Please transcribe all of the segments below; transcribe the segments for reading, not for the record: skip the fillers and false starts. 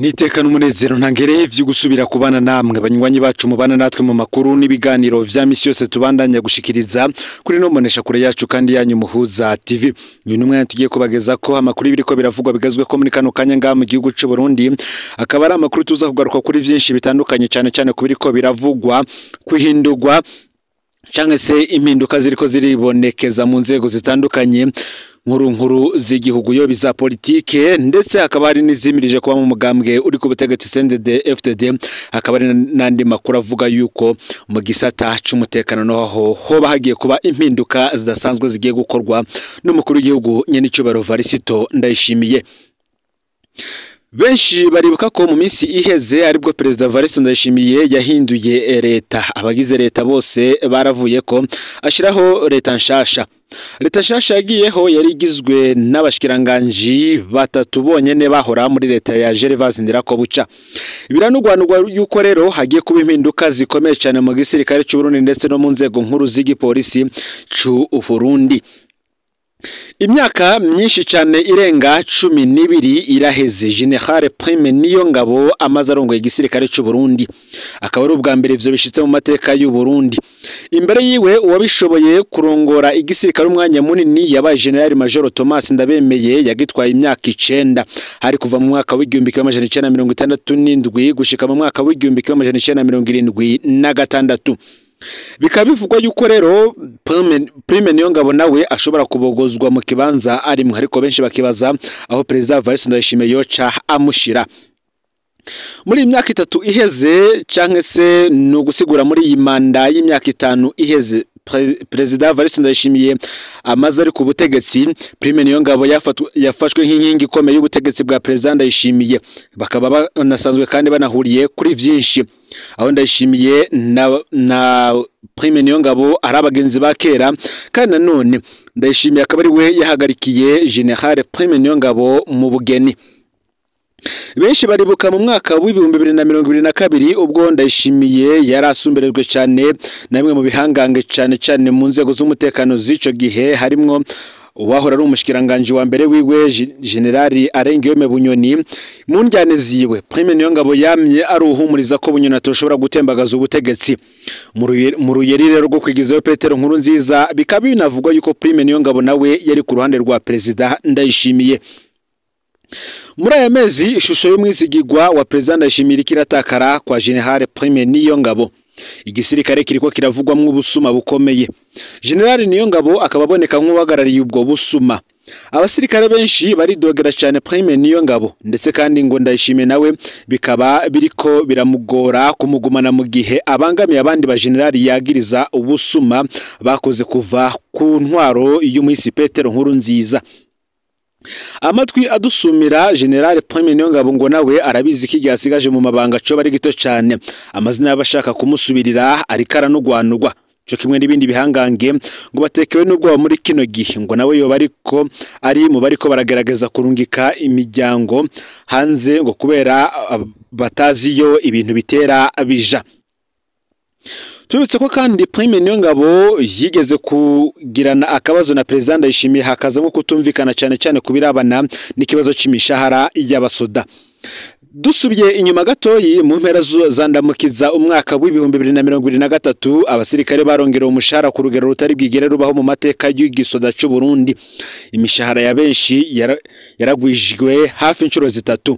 Niteka n'umunezero ntangere vyo gusubira kubana namwe banywanyi bacu mubana natwe mu makuru n'ibiganiro vya misi yose tubandanya gushikiriza kuri no monesha kure yacu kandi yanyu Muhuza TV. Uyu numwe tugiye kubageza ko amakuru ibiriko biravugwa bigazwe ko muri kano kanya ngaha mu gihugu c'u Burundi, akaba ari amakuru tuza kugaruka kuri vyinshi bitandukanye, cyane cyane kubiriko biravugwa kwihindurwa canke se impinduka ziriko ziribonekeza mu nzego zitandukanye nkuru nkuru z'igihugu, yo biza politike, ndetse hakaba hari nizimirije kuba mu mugambwe uri ku butegetsi CNDD FDD. Hakaba hari n'andi makuru avuga yuko mu gisata c'umutekano naho hoba hagiye kuba impinduka zidasanzwe zigiye gukorwa n'umukuru w'igihugu nyenicubahiro Evariste Ndayishimiye. Benshi baribuka ko mu minsi iheze aribwo Perezida Evariste Ndayishimiye yahinduye leta, abagize leta bose baravuye ko ashiraho leta nshasha. Leta nshasha yagiyeho yari igizwe n'abashikiranganji batatu bonyene bahora muri leta ya Gervais Ndirakobuca. Biranugwanugwa yuko rero hagiye kuba impinduka zikomeye cyane mu gisirikare c'u Burundi ndetse no mu nzego nkuru z'igipolisi c'u Burundi. Imyaka myinshi cyane irenga 12 iraheze General Prime Niyongabo amaze arongoye igisirikare c'u Burundi, akaba ari ubwa mbere ivyo bishitse mu mateka y'u Burundi. Imbere yiwe uwabishoboye kurongora igisirikare umwanya munini yabaye General Major Thomas Ndabemeye, yagitwaye imyaka 9, hari kuva mu mwaka w'1967 gushika mu mwaka w'1976. Bikaba bivugwa yuko rero Prime Niyongabo nawe ashobora kubogozwa mu kibanza arimwe, ariko benshi bakibaza aho Perezida Evariste Ndayishimiye yoca amushira. Muri imyaka 3 iheze canke se no gusigura muri iyi manda y'imyaka 5 iheze Perezida Evariste Ndayishimiye amaze ari ku butegetsi, Prime Niyongabo yafashwe nk'inkingi ikomeye y'ubutegetsi bwa Perezida Ndayishimiye, bakaba banasanzwe kandi banahuriye kuri vyinshi. Aho Ndayishimiye na Prime Niyongabo ari abagenzi ba kera, kandi nanone Ndayishimiye akaba ari we yahagarikiye General Prime Niyongabo mu bugeni. Benshi baribuka mu mwaka w'2022 ubwo Ndayishimiye yari asumberejwe cyane na bimwe mu bihangange cyane cyane mu nzego z'umutekano z'ico gihe, harimwo uwahora ari umushikiranganje wa mbere wiwe General Arengiyome Bunyoni. Mu njyane ziwe Prime Niyongabo yamye ari uhumuriza ko Bunyoni atoshobora gutembagaza ubutegetsi. Mu ruyeri rero rwo kwigizayo Petero Nkurunziza, bikaba binavugwa yuko Prime Niyongabo nawe yari ku ruhande rwa Perezida Ndayishimiye. Muri aya mezi ishusho y'umwizigirwa wa Perezida Ndayishimiye kiratakara kwa General Prime Niyongabo. Igisirikare kiriko kiravugwamwo ubusuma bukomeye. General Niyongabo akaba aboneka nk'uhagarariye ubwo busuma. Abasirikare benshi baridogera cyane Prime Niyongabo, ndetse kandi ngo Ndayishimiye nawe bikaba biriko biramugora kumugumana mu gihe abangamiye abandi ba general yagiriza ubusuma bakoze kuva ku ntwaro y'umuhisi Petero Nkurunziza. Amatwi adusumira General Prime Niyongabo ngo nawe arabizi ko igihe asigaje mu mabanga co bari gito cyane, amazina y'abashaka kumusubirira ariko aranugwanugwa co kimwe n'ibindi bihangange ngo batekewe n'ubwoba muri kino gihe, ngo nawe yoba ariko ari mu bariko baragerageza kurungika imiryango hanze ngo kubera batazi yo ibintu bitera bija. Tubibutse ko kandi Prime Niyongabo yigeze kugirana akabazo na Perezida Ndayishimiye, hakazamo kutumvikana cyane cyane kubirabana n'ikibazo c'imishahara y'abasoda. Dusubiye inyuma gatoyi mu mpera zandamukiza umwaka w'2023, abasirikare barongerewe umushahara ku rugero rutari bwigere rubaho mu mateka y'igisoda c'u Burundi. Imishahara ya benshi yaragwijwe hafi inshuro 3.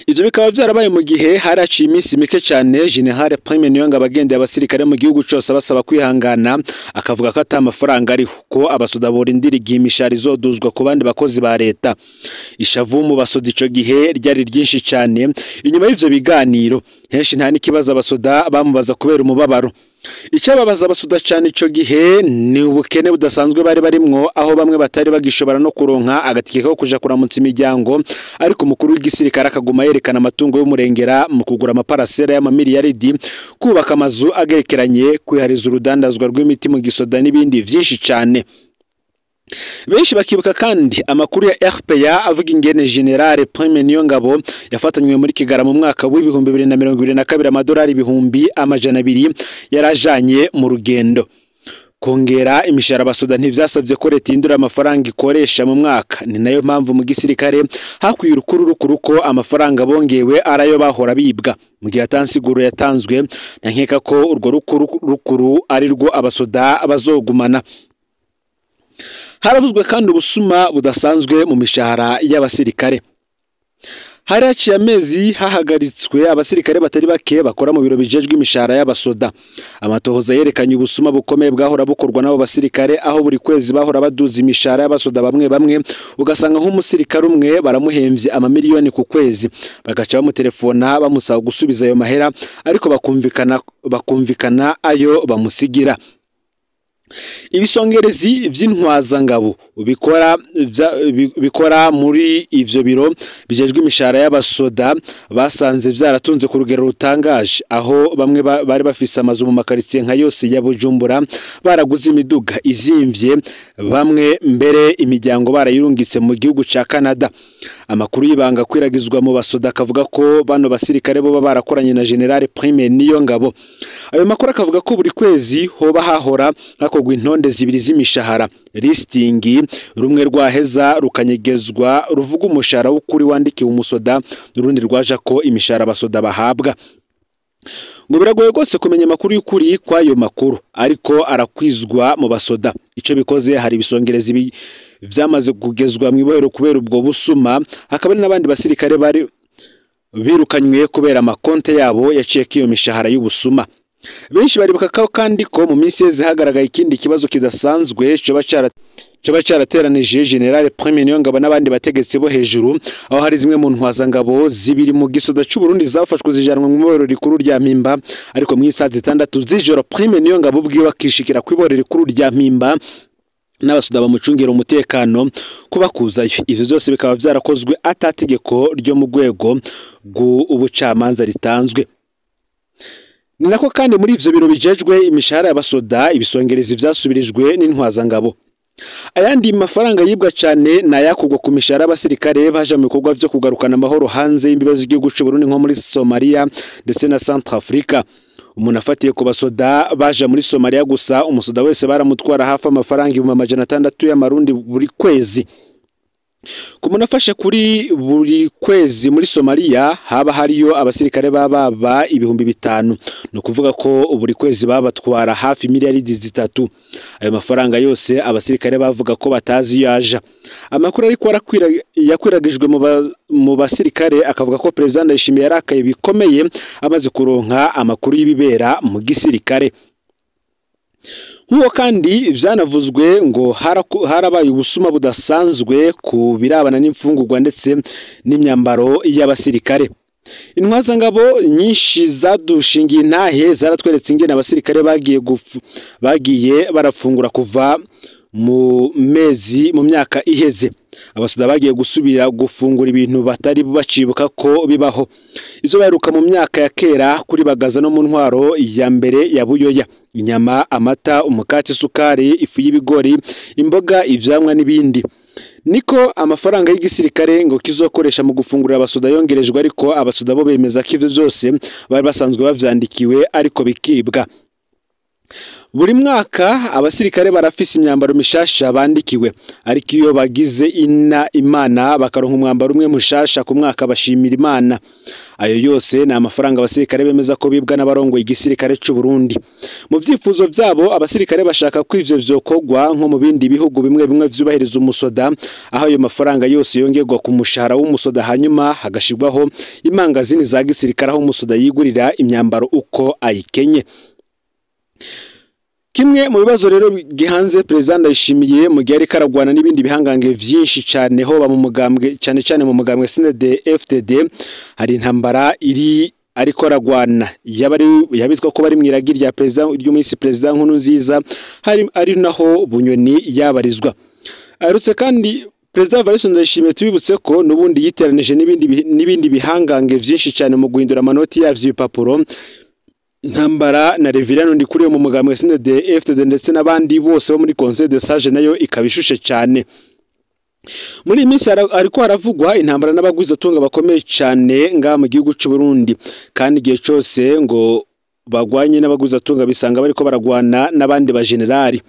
Ivyo bikaba vyarabaye mu gihe haraciye iminsi mike cyane General Prime Niyongabo agendeye abasirikare mu gihugu cose abasaba kwihangana, akavuga ko ata mafaranga ariho, ko abasoda borindira igihe imishahara izoduzwa ku bandi bakozi ba leta. Ishavu mu basoda ico gihe ryari ryinshi cyane. Inyuma y'ivyo biganiro henshi nta n'ikibazo abasoda bamubaza kubera umubabaro. Icyababaza abasoda cyane ico gihe ni ubukene budasanzwe bari barimwo, aho bamwe batari bagishobora no kuronka agatike ko kuja kuramutsa imiryango, ariko umukuru w'igisirikare akaguma yerekana amatungo y'umurengera mu kugura amaparasera y'amamiliyaridi, kubaka amazu agerekeranye, kwihariza urudandazwa rw'imiti mu gisoda n'ibindi vyinshi cyane. Benshi bakibuka kandi amakuru ya RPA avuga ingene General Prime Niyongabo yafatanywe muri Kigarama mu mwaka w'2022 amadolari 200,000 yarajanye mu rugendo. Kongera imishahara abasoda ntivyasabye ko leta ihindura amafaranga ikoresha mu mwaka. Ni nayo mpamvu mu gisirikare hakwiye urukururukuru ko amafaranga bongewe arayo bahora bibwa. Mu gihe atansiguro yatanzwe, nkeka ko urwo rukururukuru ari rwo abasoda bazogumana. Haravuzwe kandi ubusuma budasanzwe mu mishahara y'abasirikare. Hari haciye amezi hahagaritswe abasirikare batari bake bakora mu biro bijejwe imishahara y'abasoda. Amatohoza yerekanye ubusuma bukomeye bwahora bukorwa n'abo basirikare, aho buri kwezi bahora baduza imishahara y'abasoda bamwe bamwe, ugasanga nk'umusirikare umwe baramuhemvye amamiliyoni ku kwezi, bagaca bamutelefona bamusaba gusubiza ayo mahera, ariko bakumvikana ayo bamusigira. Ibisongerezi vy'intwazangabo bikora muri ivyo biro bijejwe imishahara y'abasoda basanze vyaratunze ku rugero rutangaje, aho bamwe bari bafise amazu mu makaritsiye nka yose ya Bujumbura, baraguze imiduga izimvye, bamwe mbere imiryango barayirungitse mu gihugu ca Canada. Amakuru y'ibanga kwiragizwa mu basoda akavuga ko bano basirikare bo barakoranye na General Prime Niyongabo. Ayo makuru akavuga ko buri kwezi hoba hahora hakorwa intonde zibiri z'imishahara, listingi rumwe rwaheza rukanyegezwa ruvuga umushahara w'ukuri wandikiwe umusoda, n'urundi rwaja ko imishahara abasoda bahabwa. Ngo biragoye rwose kumenya amakuru y'ukuri kw'ayo makuru, ariko arakwizwa mu basoda. Ico bikoze hari ibisongerezi vyamaze kugezwa mu ibohero kubera ubwo busuma, hakaba n'abandi basirikare bari birukanywe kubera amakonte yabo yaciyeko iyo mishahara y'ubusuma. Benshi baribuka kandi ko mu minsi yeze hagaragaye ikindi kibazo kidasanzwe coba carateranije General Prime Niyongabo n'abandi bategetsi bo hejuru, aho hari zimwe mu ntwazangabo zibiri mu gisoda c'u Burundi zafashwe zijanwa mu ibohero rikuru rya Mpimba, ariko mu isaha 6 z'ijoro Prime Niyongabo ubwiwe akishikira ku ibohero rikuru rya Mpimba n'abasoda bamucungira umutekano kubakuzayo. Ivyo vyose bikaba vyarakozwe atategeko ryo mu rwego rw'ubucamanza ritanzwe. Ni nako kandi muri ivyo biro bijejwe imishahara y'abasoda ibisongerezi vyasubirijwe n'intwazangabo. Ayandi mafaranga yibwa cane nayakurwa ku mishahara y'abasirikare baje mu bikorwa vyo kugarukana amahoro hanze y'imbibe z'igihugu c'u Burundi nko muri Somalia ndetse na Centrafrica. Umuntu afatiye ku basoda baje muri Somalia gusa, umusoda wese baramutwara hafi amafaranga 600,000 y'amarundi buri kwezi. Ku muntu afashe kuri buri kwezi muri Somalia haba hariyo abasirikare bababa 5,000, no kuvuga ko buri kwezi babatwara hafi miliyaridi 3. Ayo mafaranga yose abasirikare bavuga ko batazi yaja. Amakuru ariko yakwiragijwe mu basirikare akavuga ko President Ndayishimiye yarakaye bikomeye amaze kuronka amakuru y'ibibera mu gisirikare. Nk'uko kandi vyanavuzwe ngo harabaye ubusuma budasanzwe ku birabana n'imfungurwa ndetse n'imyambaro y'abasirikare. Intwazangabo nyinshi zadushingiye intahe zaratweretse ingene abasirikare bagiye barafungura kuva mu mezi mu myaka iheze. Abasoda bagiye gusubira gufungura ibintu batari bacibuka ko bibaho. Izo baheruka mu myaka ya kera kuri Bagaza no mu ntwaro ya mbere ya Buyoya. Inyama, amata, umukate, isukari, ifu y'ibigori, imboga, ivyamwa n'ibindi. Niko amafaranga y'igisirikare ngo kizokoresha mu gufungurira abasoda yongerejwe, ariko abasoda bo bemeza ko ivyo vyose bari basanzwe bavyandikiwe ariko bikibwa. Buri mwaka abasirikare barafise imyambaro mishasha bandikiwe, ariko iyo bagize imana bakaronka umwambaro umwe mushasha ku mwaka bashimira Imana. Ayo yose ni amafaranga abasirikare bemeza ko bibwa n'abarongoye igisirikare c'u Burundi. Mu vyifuzo vyabo abasirikare bashaka ko ivyo vyokorwa nko mu bindi bihugu bimwe bimwe vyubahiriza umusoda, aho ayo mafaranga yose yongerwa ku mushahara w'umusoda, hanyuma hagashirwaho imangazini za gisirikare aho umusoda yigurira imyambaro uko ayikenye. Kimwe mu bibazo rero gihanze President Ndayishimiye mu gihe ariko aragwana n'ibindi bihangange vyinshi cane hoba mu mugambwe, cane cane mu mugambwe CNDD-FDD, hari intambara iri ariko aragwana yabitwa ko bari mwiragi rya President ry'umisi President Nkurunziza, hari ari naho Bunyoni yabarizwa. Arutse kandi President Evariste Ndayishimiye tubibutse ko nubundi yiteranije n'ibindi bihangange vyinshi cane mu guhindura amanoti yavyo ibipapuro. Intambara na Reverend Ndikuriyo mu mugambwe CNDD-FDD ndetse n'abandi bose bo muri Conseil des Sages nayo ikabishushe cyane. Muri iyi minsi ariko haravugwa intambara n'abagwizatunga bakomeye cyane nga mu gihugu c'u Burundi, kandi igihe cyose ngo bagwanye n'abaguzatunga bisanga bariko baragwana n'abandi ba generali.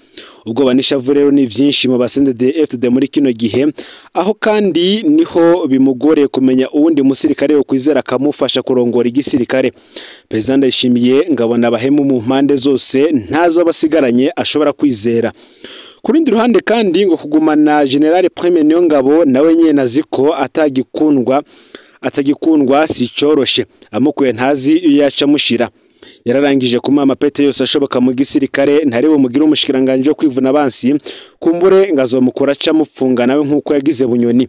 Ubwoba n'ishavu rero ni vyinshi mu ba CNDD-FDD muri kino gihe, aho kandi niho bimugoreye kumenya uwundi musirikare wo kwizera akamufasha kurongora igisirikare. President Ndayishimiye ngabona abahemu mu mpande zose ntazo abasigaranye ashobora kwizera. Ku rundi ruhande kandi ngo kugumana General Prime Niyongabo nawe nyene aziko atagikundwa si coroshe, amukuye ntazi iyo yaca mushira. Yararangije kumuha amapete yose ashoboka mu gisirikare, ntari bumugire umushikiranganje wo kwivuna abansi, kumbure ngazomukora aca mupfunga nawe nkuko yagize Bunyoni,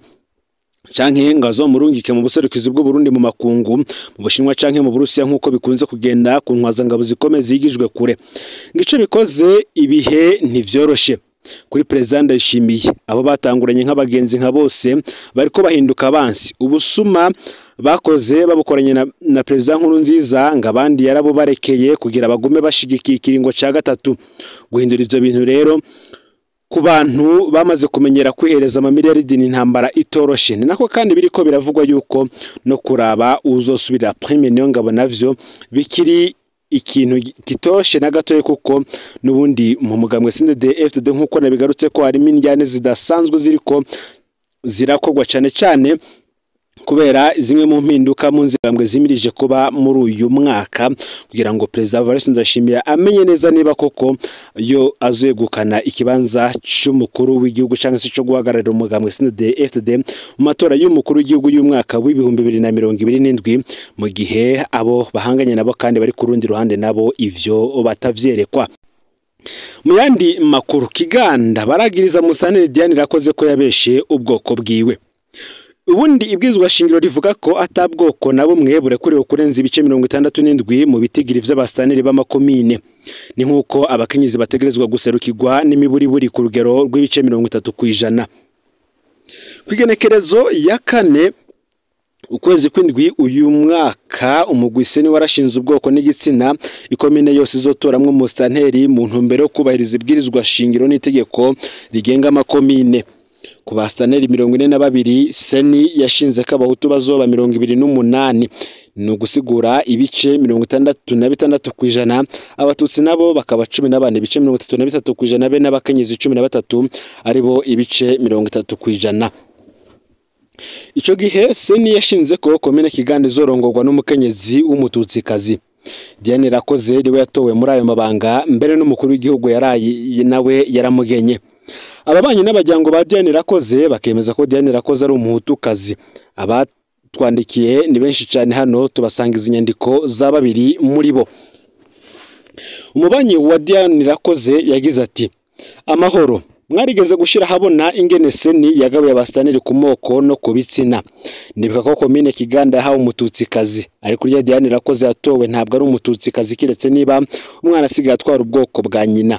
canke ngazomurungike mu buserukizi bw'u Burundi mu makungu, mu Bushinwa canke mu Burusiya nkuko bikunze kugenda ku ntwazangabo zikomeye zigijwe kure. Ngico bikoze ibihe ntivyoroshe kuri President Ndayishimiye. Abo batanguranye nk'abagenzi nka bose bariko bahinduka abansi. Ubusuma bakoze babukoranye na President Nkurunziza ngo abandi yarabubarekeye kugira bagume bashigikiye ikiringo ca gatatu. Guhindura ivyo bintu rero ku bantu bamaze kumenyera kwihereza amamiliyaridi ni intambara itoroshe. Ni nako kandi biriko biravugwa yuko no kuraba uzosubira Prime Niyongabo navyo bikiri ikintu kitoshe na gatoye, kuko nubundi mu mugambwe CNDD-FDD nkuko nabigarutse ko harimo indyane zidasanzwe ziriko zirakogwa cane cane kubera zimwe mu mpinduka mu nzigambwe zimirije kuba muri uyu mwaka, kugira ngo President Evariste Ndayishimiye amenye neza niba koko yo azegukana ikibanza c'umukuru w'igihugu canke se co guhagararira umugambwe CNDD-FDD mu matora y'umukuru w'igihugu y'umwaka w'2027, mu gihe abo bahanganye nabo kandi bari ku rundi ruhande nabo ivyo batavyerekwa. Mu yandi makuru, Kiganda baragiriza Musanteri Diane Irakoze ko yabeshe ubwoko bwiwe. Ubundi ibwirizwa shingiro rivuga ko atabwoko na bumwe burekuriwe kurenza ibice 67 mu bitigiri vy'abastaneri b'amakomine. Ni nkuko abakenyezi bategerezwa guserukirwa n'imiburiburi ku rugero rw'ibice 30%. Kwigenekerezo ya kane ukwezi kw'indwi uyu mwaka, umugwi Seni warashinze ubwoko n'igitsina ikomine yose izotoramwo umusitanteri mu ntumbero yo kubahiriza ibwirizwa shingiro n'itegeko rigenga amakomine. Ku bastaneri 42 Seni yashinze ko abahutu bazoba 28, ni ugusigura ibice 66%, abatutsi nabo bakaba 14 ibice 33%, be n'abakenyezi 13 aribo ibice 30%. Ico gihe Seni yashinze ko komine Kiganda izorongorwa n'umukenyezi w'umututsikazi. Diane Irakoze niwe yatowe muri ayo mabanga, mbere n'umukuru w'igihugu yaraye nawe yaramugenye. Ababanyi n'abajyango ba Diane Irakoze bakemeza ko Diane Irakoze ari umuhutukazi. Abatwandikiye ni benshi cyane, hano tubasangiza inyandiko za babiri muri bo. Umubanyi wa Diane Irakoze yagize ati: "Amahoro, mwarigeze gushira habona ingene Seni yagabuye abastaneri ku moko no ku bitsina. Ndibuka ko komine Kiganda yahawe umututsikazi, ariko urya Diane Irakoze yatowe ntabwo ari umututsikazi, kiretse niba umwana asigaye atwara ubwoko bwa nyina.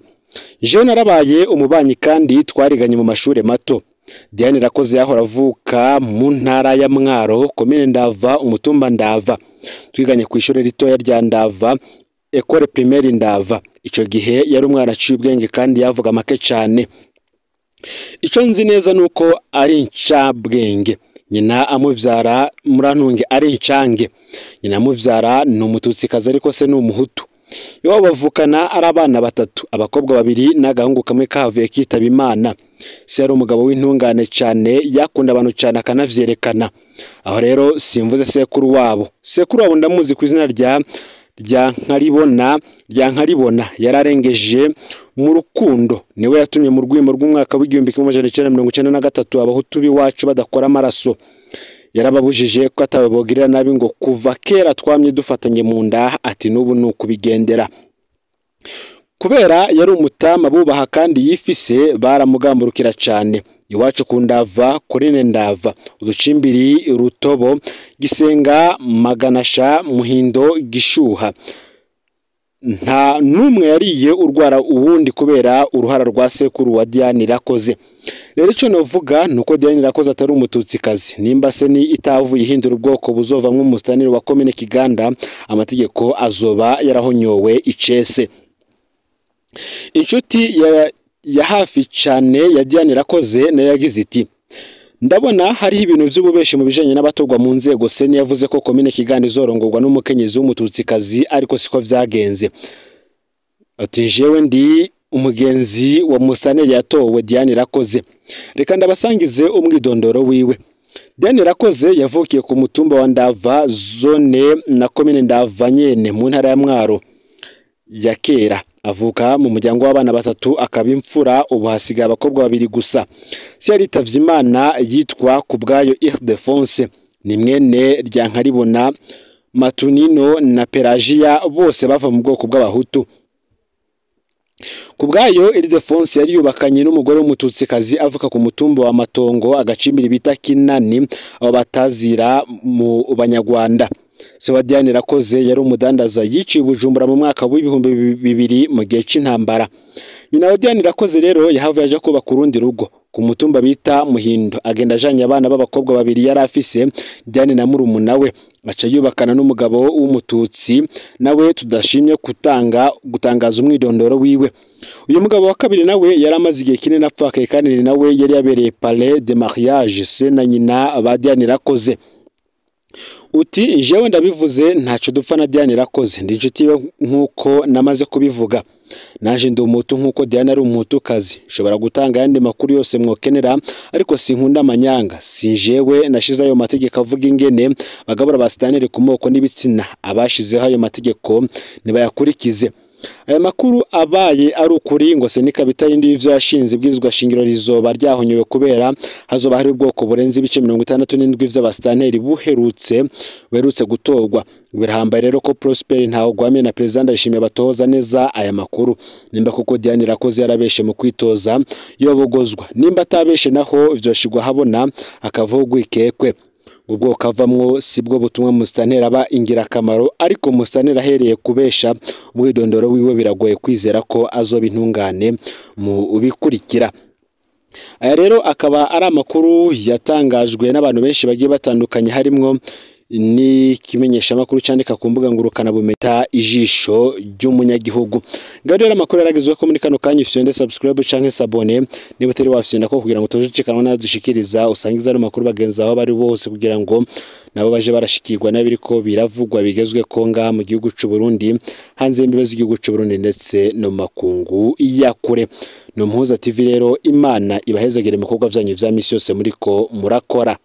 Jewe narabaye umubanyi kandi twariganye mu mashure mato. Diane Irakoze yahora avuka mu ntara ya Mwaro, komine Ndava, umutumba Ndava. Twiganye ku ishure ritoya rya Ndava, Ecole Primaire Ndava. Ico gihe yari umwana aciye ubwenge kandi yavuga make cane. Ico nzi neza nuko ari incabwenge. Nyina amuvyara murantunge ari incange. Nyina amuvyara ni umututsikazi ariko se ni umuhutu. Iwabo bavukana ari abana batatu, abakobwa babiri n'agahungu kamwe kahavuye kitaba Imana. Se yari umugabo w'intungane cane, yakunda abantu cane akanavyerekana. Aho rero simvuze sekuru wabo. Sekuru wabo ndamuzi ku izina rya Nkaribona, yararengeje mu rukundo. Niwe yatumye mu rwimo rw'umwaka w'1993 abahutu b'iwacu badakora amaraso. Yarababujije ko atababogirira nabi, ngo kuva kera twamye dufatanye mu nda, ati n'ubu ni ukubigendera. Kubera yari umutama bubaha kandi yifise, baramugamburukira cane. Iwacu ku Ndava, Korine Ndava, Uducimbiri, Rutobo, Gisenga, Maganasha, Muhindo, Gishuha, nta numwe yariye urwara uwundi kubera uruhara rwa sekuru wa Diane Irakoze. Rero ico novuga nuko Diane Irakoze atari umututsikazi. Nimba se ni itavuye ihindura ubwoko buzovamwo umustaneri wa komine Kiganda, amategeko azoba yarahonyowe icese. Inshuti ya hafi cane ya Diane Irakoze nayo yagize iti: Ndabona hariho ibintu vy'ububeshi mu bijanye n'abatorwa mu nzego. Seni yavuze ko komine Kiganda izorongorwa n'umukenyezi w'umututsikazi, ariko siko vyagenze. Ati jewe ndi umugenzi wa Musaneri yatowe Diane Irakoze, reka ndabasangize umwidondoro wiwe. Diane Irakoze yavukiye ku mutumba wa Ndava, zone na komine Ndava nyene, mu ntara ya Mwaro ya kera. Avuka mu muryango w'abana batatu, akaba imfura. Ubu hasigaye abakobwa babiri gusa. Se yaritavye Imana yitwa Kubwayo Ildefonse, ni mwene Ryankaribona Matunino na Pelagia, bose bava mu bwoko bw'abahutu. Kubwayo Ildefonse yari yubakanye n'umugore w'umututsikazi avuka ku mutumba wa Matongo, agacimbiri bita Kinani, abo batazira mu Banyarwanda. Se wa Diane Irakoze yari umudandaza, yiciwe Bujumbura mu mwaka w'2000 mu gihe c'intambara. Nyina wa Diane Irakoze rero yahavuye aja kubaka urundi rugo ku mutumba bita Muhindo, agenda ajanye abana b'abakobwa babiri yari afise, Diane na murumuna we. Aca yubakana n'umugabo w'umututsi nawe tudashimye gutangaza umwidondoro wiwe. Uyu mugabo wa kabiri nawe yari amaze igihe kinini apfakaye, kandi nawe yari yabereye parrain de mariage se na nyina ba Diane Irakoze. Uti jewe ndabivuze, ntaco dupfa na Diane Irakoze, ndi inshuti yiwe nkuko namaze kubivuga. Naje ndi umuhutu nkuko Diane ari umuhutukazi. Nshobora gutanga ayandi makuru yose mwokenera, ariko sinkunda amanyanga. Si jewe nashize ayo mategeko avuga ingene bagabura basitanire ku moko n'ibitsina. Abashizeho ayo mategeko nibayakurikize. Aya makuru abaye ari ukuri, ngo senika bitayindi y'ivyo yashinze ibwirizwa shingiro rizoba ryahonyowe, kubera hazoba hari ubwoko burenze ibice 67 vy'abasitanteri buherutse gutorwa. Birahambaye rero ko Prosper Ntawugwamiye na President Ndayishimiye batoza neza aya makuru. Nimba koko Diane Irakoze yarabeshe mu kwitoza, yobogozwa. Nimba atabeshe naho, vyoshigwa habona akavaho ugwikekwe. Ubwoko avamwo sibwo butumwa musitanteri aba ingirakamaro, ariko musitanteri ahereye kubesha umwidondoro wiwe, biragoye kwizera ko azoba intungane mu bikurikira. Aya rero akaba ari amakuru yatangajwe n'abantu benshi bagiye batandukanye, harimwo n'ikimenyeshamakuru candika ku mbuga ngurukanabumenyi Ijisho ry'Umunyagihugu. Ngaho rero amakuru yaragezweho ko muri kano kanya. Ufyonde subscribe canke s'abonner niba utari wafyonda ko, kugira ngo tujucikanwa nadushikiriza. Usangiza ano makuru bagenzi aho bari bose, kugira ngo nabo baje barashikirwa n'abiriko biravugwa bigezwe ko ngaha mu gihugu c'u Burundi, hanze y'imbibe z'igihugu c'u Burundi, ndetse no mu makungu ya kure. Ni Umuhuza TV rero. Imana ibahezagire mu bikorwa vyanyu vya misi yose muriko murakora.